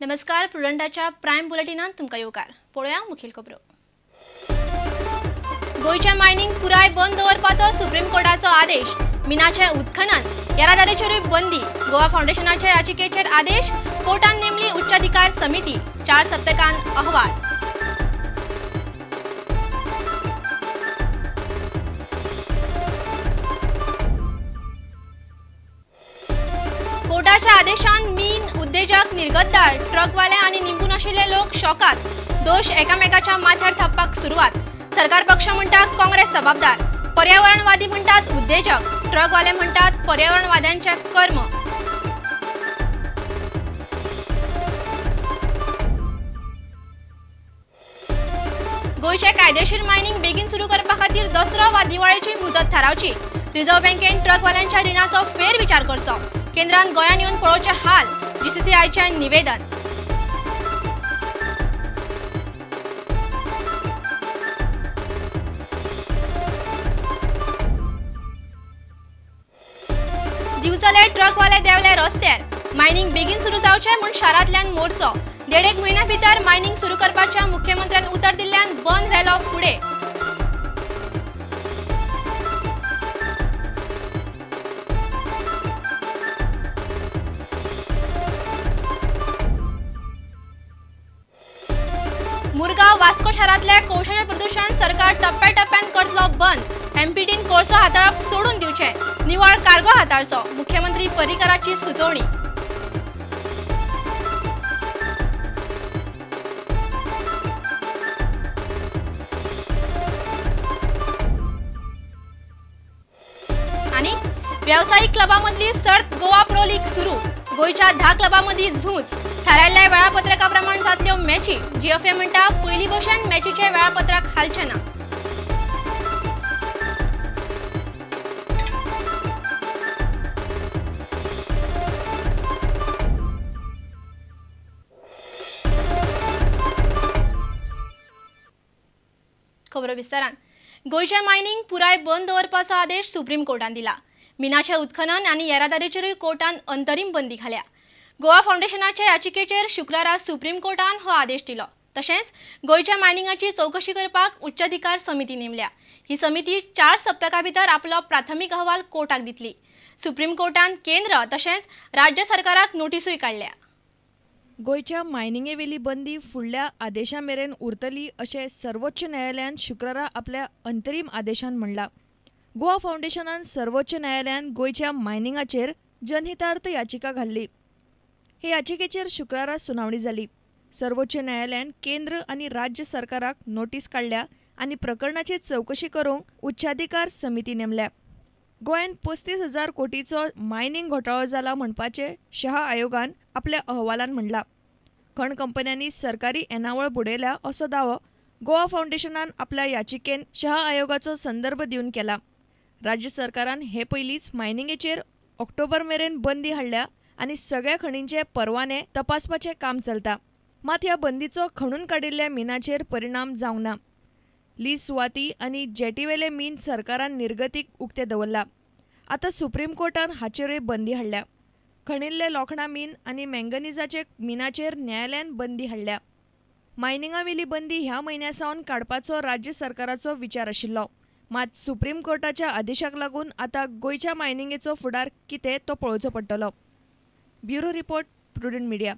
नमस्कार, प्रुडंटाच्या प्रायम बुलेटिनान तुमकां येवकार. पळोवया मुखेल खबरो. गोंयचें मायनिंग पुराय बंद दवरपाचो सुप्रीम कोर्टाचो आदेश. मिनाचें उत्खनन येरादारीचेरूय बंदी. गोवा फावंडेशनाच्या याचिकेचेर आदेश. कोर्टान नेमली उच्चाधिकार समिती. 4 सप्तकान अहवाल. कोर्टाच्या आदेशान मीन उद्देजक निर्गतदार ट्रकवाले आनी निंबून आशिल्ले लोक शॉकात. दोश एकामेकाच्या माथ्यार थापपाक सुरवात. सरकार पक्ष म्हणटा काँग्रेस जबाबदार, पर्यावरणवादी म्हणटात उद्देजक, ट्रकवाले म्हणटात पर्यावरणवाद्यांचे कर्म. गोंयचे कायदेशीर मायनिंग बेगीन सुरू करपा खातीर दसरो वा दिवाळेची मुजत थारावची. रिझर्व्ह बँकेन ट्रकवाल्यांच्या रिणाचो फेरविचार करचो. केंद्रान गोंयांत येवन पळोवचे हाल. जीसीसीआयचें निवेदन. दिवचले ट्रकवाले देंवले रस्त्यार. मायनिंग बेगीन सुरू जावचें म्हूण शारांतल्यान मोर्चो. 1.5 म्हयन्या भितर मायनिंग सुरू करपाच्या मुख्यमंत्र्यान उतर दिल्ल्यान बंद व्हेलो फुडें. मुरगांव वास्को शारांतल्या कोळशाचें प्रदूशण सरकार टप्प्या टप्प्यान करतलो बंद. एमपीटीन कोळसो हाताळप सोडून दिवचें, निवळ कार्गो हाताळचो. मुख्यमंत्री पर्रीकराची सुचोवणी. आनी वेवसायीक क्लबां मदली सर्त गोवा प्रो लीग सुरू. गोंयच्या 10 क्लबां मदीं झूज. थारायल्ल्या वेळापत्रका प्रमाण जातल्यो मॅची. जीएफए म्हणटा पयलीं भशेन मॅचीचें वेळापत्रक हालचें ना. खबरो विस्तारान. गोंयचें मायनिंग पुराय बंद दवरपाचो आदेश सुप्रीम कोर्टान दिला. मिनाचें उत्खनन आनी येरादारीचेरूय कोर्टान अंतरीम बंदी घाल्या. गोवा फावंडेशनाच्या याचिकेचेर शुक्रारा सुप्रीम कोर्टान हो आदेश दिलो. तशेंच गोंयच्या मायनिंगाची चवकशी करपाक उच्चाधिकार समिती नेमल्या. ही समिती 4 सप्तकां भितर आपलो प्राथमीक अहवाल कोर्टाक दितली. सुप्रीम कोर्टान केंद्र तशेंच राज्य सरकाराक नोटिसूय काडल्या. गोंयच्या मायनिंगेवेली बंदी फुडल्या आदेशा मेरेन उरतली अशें सर्वोच्च न्यायालयान शुक्रारा आपल्या अंतरीम आदेशान म्हणलां. गोवा फावंडेशनान सर्वोच्च न्यायालयान गोंयच्या मायनिंगाचेर जनहितार्थ याचिका घाल्ली. हे याचिकेचेर शुक्रारा सुनावणी जाली. सर्वोच्च न्यायालयान केंद्र आनी राज्य सरकाराक नोटीस काडल्या आनी प्रकरणाची चवकशी करूंक उच्चाधिकार समिती नेमल्या. गोंयांत 35,000 कोटीचो मायनिंग घोटाळो जाला म्हणपाचें शहा आयोगान आपल्या अहवालान म्हणलां. खण कंपन्यांनी सरकारी येणावळ बुडयल्या असो दावो गोवा फावंडेशनान आपल्या याचिकेन शहा आयोगाचो संदर्भ दिवन केला. राज्य सरकारान हे पयलींच मायनिंगेचेर ऑक्टोबर मेरेन बंदी हाडल्या आनी सगळ्या खणींचे परवाने तपासपाचें काम चलता. मात ह्या बंदीचो खणून काडिल्ल्या मिनाचेर परिणाम जावंक ना. लीज सुवाती आनी जेटीवेले मीन सरकारान निर्गतीक उक्तें दवरलां. आतां सुप्रीम कोर्टान हाचेरूय बंदी हाडल्या. खणिल्ले लोखणा मीन आनी मँगनीजाचे मिनाचेर न्यायालयान बंदी हाडल्या. मायनिंगावेली बंदी ह्या म्हयन्या सावन काडपाचो राज्य सरकाराचो विचार आशिल्लो. मात सुप्रीम कोर्टाच्या आदेशाक लागून आतां गोंयच्या मायनिंगेचो फुडार कितें तो पळोवचो पडटलो. Bureau report, Prudent media.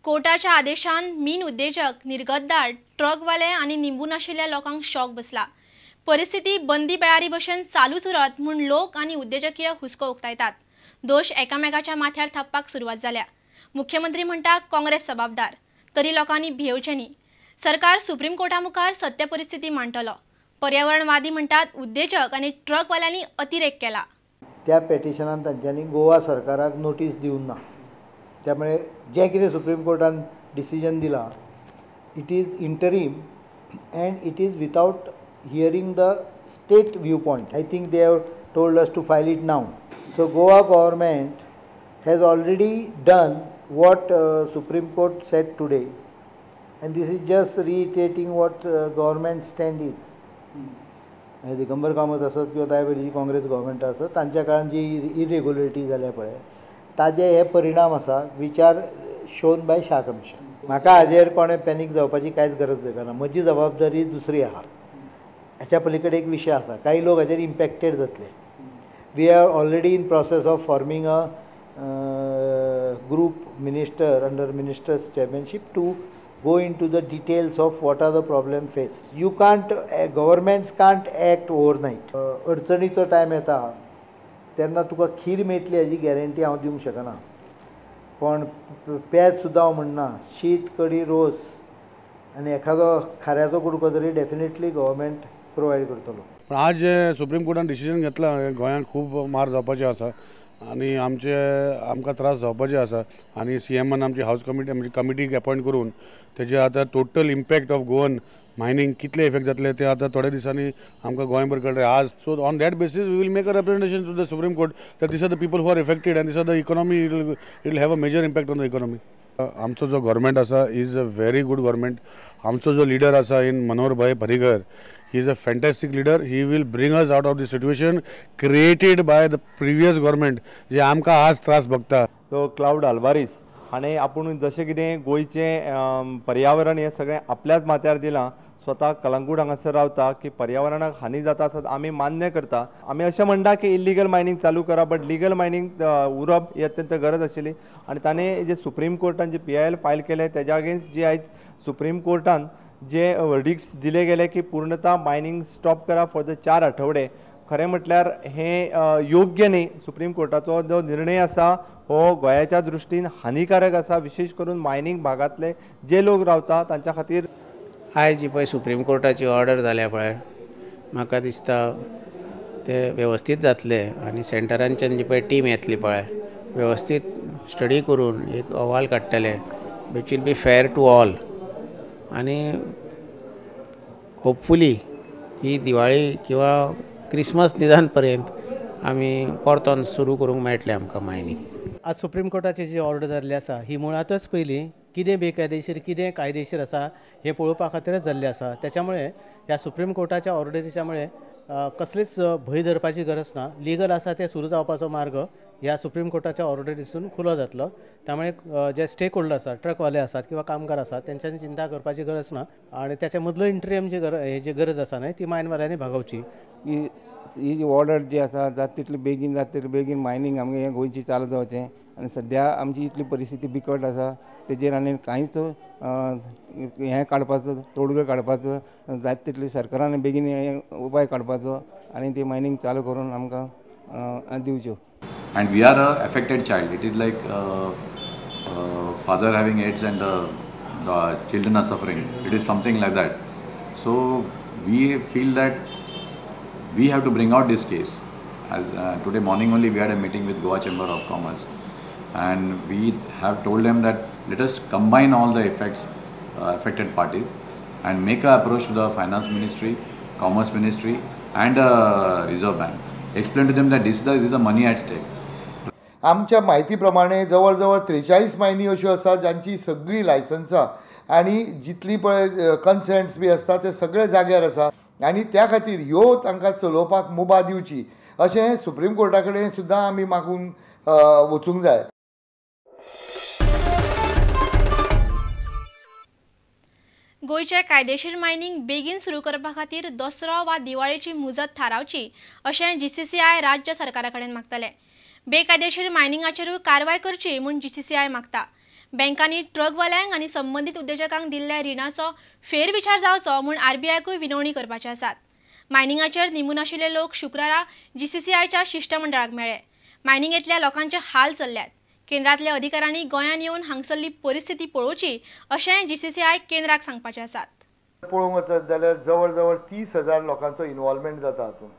कोर्टाच्या आदेशान मीन उद्देजक, निर्गतदार, ट्रकवाले आनी निंबून आशिल्ल्या लोकांक शॉक बसला. परिस्थिती बंदी बेळारी भशेन चालूच उरत म्हूण लोक आनी उद्देजकीय हुस्को उक्तायतात. दोश एकामेकाच्या माथ्यार थापपाक सुरवात जाल्या. मुख्यमंत्री म्हणटा काँग्रेस जबाबदार, तरी लोकांनी भियेवचें न्ही. सरकार सुप्रीम कोर्टा मुखार सत्य परिस्थिती मांडटलो. पर्यावरणवादी म्हणटात उद्देजक आनी ट्रकवाल्यांनी अतिरेक केला. त्या पेटिशनान तांच्यांनी गोवा सरकाराक नोटीस दिवंक ना. त्यामुळे जें कितें सुप्रीम कोर्टान डिसिजन दिलां it is interim and it is without hearing the state view point. I think they have told us to file it now. So Goa government has already done what Supreme Court said today and this is just reiterating what government stand is. Digambar Kamat आसत किंवा त्या पयलीं Congress government आसत तांच्या काळान जी इरेग्युलरिटी जाल्या पळय ताजे हे परिणाम आसा which are shown by Shah commission. म्हाका हाजेर कोणें पॅनीक जावपाची कांयच गरज ना. म्हजी जबाबदारी दुसरी आहा. हाच्या पलीकडे एक विशय आसा, कांय लोक हाजेर इम्पॅक्टेड जातले. We are already in process of forming a group minister under minister's chairmanship to go into the details of what are the problem face. You can't, governments can't act overnight. अडचणीचो time येता तेन्ना तुका खीर मेळटली हाजी guarantee हांव दिवंक शकना, पण पेज सुद्दां हांव म्हणना. शीत, कडी, रोस आनी एखादो खाऱ्याचो कुडको तरी डेफिनेटली गव्हर्मेंट प्रोवायड करतलो. पण आज जे सुप्रीम कोर्टान डिसिजन घेतलां हें गोंयांक खूब मार जावपाचें आसा आनी आमचे आमकां त्रास जावपाचे आसा. आनी सी एमान आमची हावज कमिटी, आमची कमिटीक एपॉयंट करून तेजे आतां total impact of Goan mining कितले इफेक्ट जातले ते आतां थोड्या दिसांनी आमकां गोंयभर कळटलें आज. So on that basis we will make a representation to the Supreme Court that these are the people who are affected and these are the economy, it will have a major impact on the economy. आमचो जो government आसा is a very good government. आमचो जो leader आसा in Manohar bhai Parrikar, he is a fantastic leader. He will bring us out of the situation created by the previous government जे आमकां आज त्रास भोगता. तो क्लावड आल्वारीस हाणें आपूण जशें कितें गोंयचें पर्यावरण हें सगळें आपल्याच माथ्यार दिलां, स्वता कलंगूट हांगासर रावता की पर्यावरणाक हानी जाता आसत आमी मान्य करता. आमी अशें म्हणटा की इल्लीगल मायनींग चालू करा, बट लिगल मायनींग उरप ही अत्यंत गरज आशिल्ली. आनी ताणें जे सुप्रीम कोर्टान जे PIL file केलें तेज्या अगेन्स्ट जे आयज सुप्रीम कोर्टान जे वर्डिक्ट्स दिले गेले की पूर्णता मायनींग स्टॉप करा फॉर the 4 आठवडे, खरें म्हटल्यार हें योग्य न्ही. सुप्रीम कोर्टाचो जो निर्णय आसा हो गोंयाच्या दृश्टीन हानिकारक आसा, विशेष करून मायनींग भागांतले जे लोक रावता तांच्या खातीर. आयज जी पळय सुप्रीम कोर्टाची ऑर्डर जाल्या पळय, म्हाका दिसता ते वेवस्थीत जातले आनी सेंटरांच्यान जी पळय टीम येतली पळय वेवस्थीत स्टडी करून एक अहवाल काडटले which will be fair to all. आनी होपफुली ही दिवाळी किंवा क्रिसमस निदान पर्यंत आमी परतोन सुरू करूंक मेळटलें आमकां मायनींग. आज सुप्रीम कोर्टाची जी ऑर्डर जाल्ली आसा ही मुळांतच पयलीं कितें बेकायदेशीर कितें कायदेशीर आसा हें पळोवपा खातीरच जाल्लें आसा. त्याच्यामुळे ह्या सुप्रीम कोर्टाच्या ऑर्डरीच्या मुळे कसलीच भंय धरपाची गरज ना. लिगल आसा तें सुरू जावपाचो मार्ग ह्या सुप्रीम कोर्टाच्या ऑर्डरीसून खुलो जातलो. त्यामुळे जे स्टेक होल्डर आसात, ट्रकवाले आसात किंवा कामगार आसात तेंच्यांनी चिंता करपाची गरज ना. आनी त्याच्या मदलो इंट्रियम जी गरज आसा न्हय ती मायनवाल्यांनी भागोवची. ही जी ऑर्डर जी आसा जाता तितली बेगीन जाता तितली बेगीन मायनींग आमगे हें गोंयची चालू जावचें. आनी सद्या आमची इतली परिस्थिती बिकट आसा तेजेर आनी कांयच हें काडपाचो तोडगो काडपाचो जाता तितली सरकारान बेगीन हे उपाय काडपाचो आनी ती मायनींग चालू करून आमकां दिवच्यो. And we are a affected child. It is like father having AIDS and the children are suffering. It is something like that. So we feel that we have to bring out this case. As today morning only we had a meeting with Goa Chamber of Commerce, and we have told them that let us combine all the affected parties and make an approach to the Finance Ministry, Commerce Ministry and Reserve Bank. Explain to them that this is the money at stake. आमच्या म्हायती प्रमाणे जवळ जवळ 43 मायनी अश्यो आसा जांची सगळीं लायसन्सां आनी जितली पळय कन्सेंट्स बी आसता ते सगळे जाग्यार आसा आनी त्या खातीर ह्यो तांकां चलोवपाक मुभा दिवची अशें सुप्रीम कोर्टा कडेन सुद्दां आमी मागूंक वचूंक जाय. गोंयचे कायदेशीर मायनींग बेगीन सुरू करपा खातीर दसरो वा दिवाळेची मुजत थारावची अशें जीसीसीआय राज्य सरकारा कडेन मागतले. बेकायदेशीर मायनिंगाचेरूय कारवाय करची म्हूण जीसीसीआय मागता. बँकांनी ट्रकवाल्यांक आनी संबंदीत उद्देजकांक दिल्ल्या रिणाचो फेरविचार जावचो म्हूण आरबीआयकूय विनवणी करपाचे आसात. मायनिंगाचेर निंबून आशिल्ले लोक शुक्रारा जीसीसीआयच्या शिश्टमंडळाक मेळ्ळे. मायनिंगेंतल्या लोकांचे हाल चल्ल्यात. केंद्रांतल्या अधिकाऱ्यांनी गोंयांत येवन हांगसरली परिस्थिती पळोवची अशें जीसीसीआय केंद्राक सांगपाचें आसात. पळोवंक वचत जाल्यार जवळ जवळ 30,000 लोकांचो इन्वॉल्वमेंट जाता हातूंत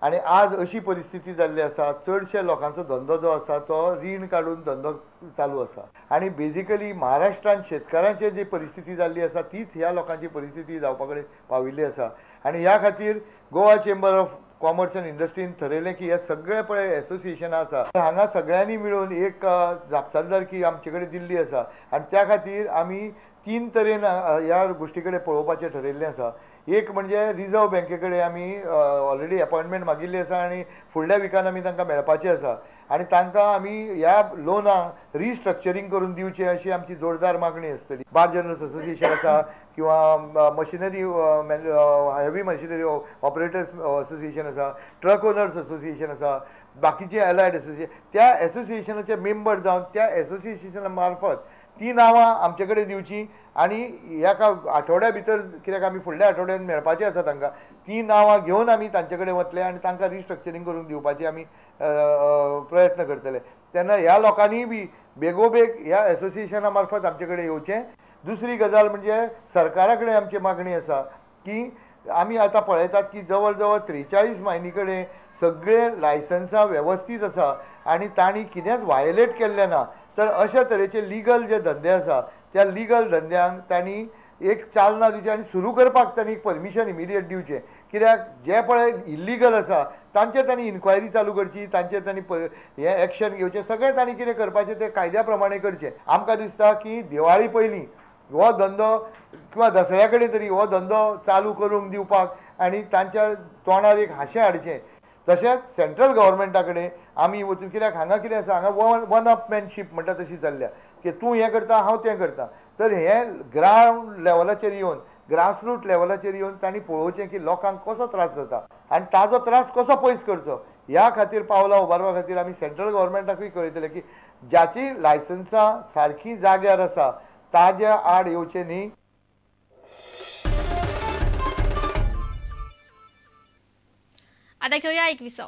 आनी आज अशी परिस्थिती जाल्ली आसा चडशे लोकांचो धंदो जो आसा तो रीण काडून धंदो चालू आसा आनी बेजिकली महाराष्ट्रान शेतकारांची जी परिस्थिती जाल्ली आसा तीच ह्या लोकांची परिस्थिती जावपा कडेन पाविल्ली आसा आनी ह्या खातीर Goa chamber of commerce and इंडस्ट्रीन थरयलें की हे सगळे पळय एसोसिएशनां आसा हांगा सगळ्यांनी मिळून एक जापसालदारकी आमचे कडेन दिल्ली आसा आनी त्या खातीर आमी 3 तरेन ह्या गोश्टी कडेन पळोवपाचें ठरयल्लें आसा. एक म्हणजे रिजर्व बँके कडेन आमी ऑलरेडी अपॉयंटमेंट मागिल्ली आसा आनी फुडल्या विकान आमी तांकां मेळपाचें आसा. आनी तांकां आमी ह्या लोनाक रिस्ट्रक्चरींग करून दिवचें अशी आमची जोरदार मागणी आसतली. बार जनरल्स असोसिएशन आसा किंवा machinery heavy machinery operators association आसा, ट्रक ओनर्स असोसिएशन आसा, बाकीचे एलायड असोसिएशन, त्या असोसिएशनाचे मेंबर जावन त्या असोसिएशना मार्फत ती नांवां आमचे कडेन दिवची आनी एका आठवड्या भितर, कित्याक आमी फुडल्या आठवड्यान मेळपाचें आसा तांकां, ती नांवां घेवन आमी तांचे कडेन वतले आनी तांकां रिस्ट्रक्चरींग करून दिवपाची आमी प्रयत्न करतले. तेन्ना ह्या लोकांनी बी बेगोबेग ह्या असोसिएशना मार्फत आमचे कडेन येवचें. दुसरी गजाल म्हणजे सरकारा कडेन आमची मागणी आसा की आमी आतां पळयतात की जवळ जवळ 43 मायनी कडेन सगळे लायसन्सां वेवस्थीत आसा आनी तांणी कितेंच वायलेट केल्लें ना, तर अशा तरेचे लिगल जे धंदे आसा त्या लिगल धंद्यांक तांणी एक चालना दिवची आनी सुरू करपाक तांणी एक परमिशन इमिडिएट दिवचें. कित्याक जे पळय इल्लिगल आसा तांचेर तांणी इन्क्वायरी चालू करची, तांचेर तांणी हें एक्शन घेवचें, सगळें तांणी कितें करपाचें तें कायद्या प्रमाणें करचें. आमकां दिसता की दिवाळी पयलीं हो धंदो किंवा दसऱ्या कडेन तरी हो धंदो चालू करूंक दिवपाक आनी तांच्या तोंडार एक हांशें हाडचें. तशेंच सेंट्रल गव्हर्मेंटा कडेन आमी वचून, कित्याक हांगा कितें आसा, हांगा वन अपमॅनशीप म्हणटा तशी चल्ल्या की तूं हें करता हांव तें करता, तर हें ग्रावंड लेवलाचेर येवन ग्रासरूट लेवलाचेर येवन तांणी पळोवचें की लोकांक कसो त्रास जाता आनी ताजो त्रास कसो पयस करचो ह्या खातीर पावलां उबारपा खातीर आमी सेंट्रल गव्हर्मेंटाकूय कळयतले की जाची लायसन्सां सारकीं जाग्यार आसा ताज्या आड येवचें न्ही. आता घेऊया एक विसव.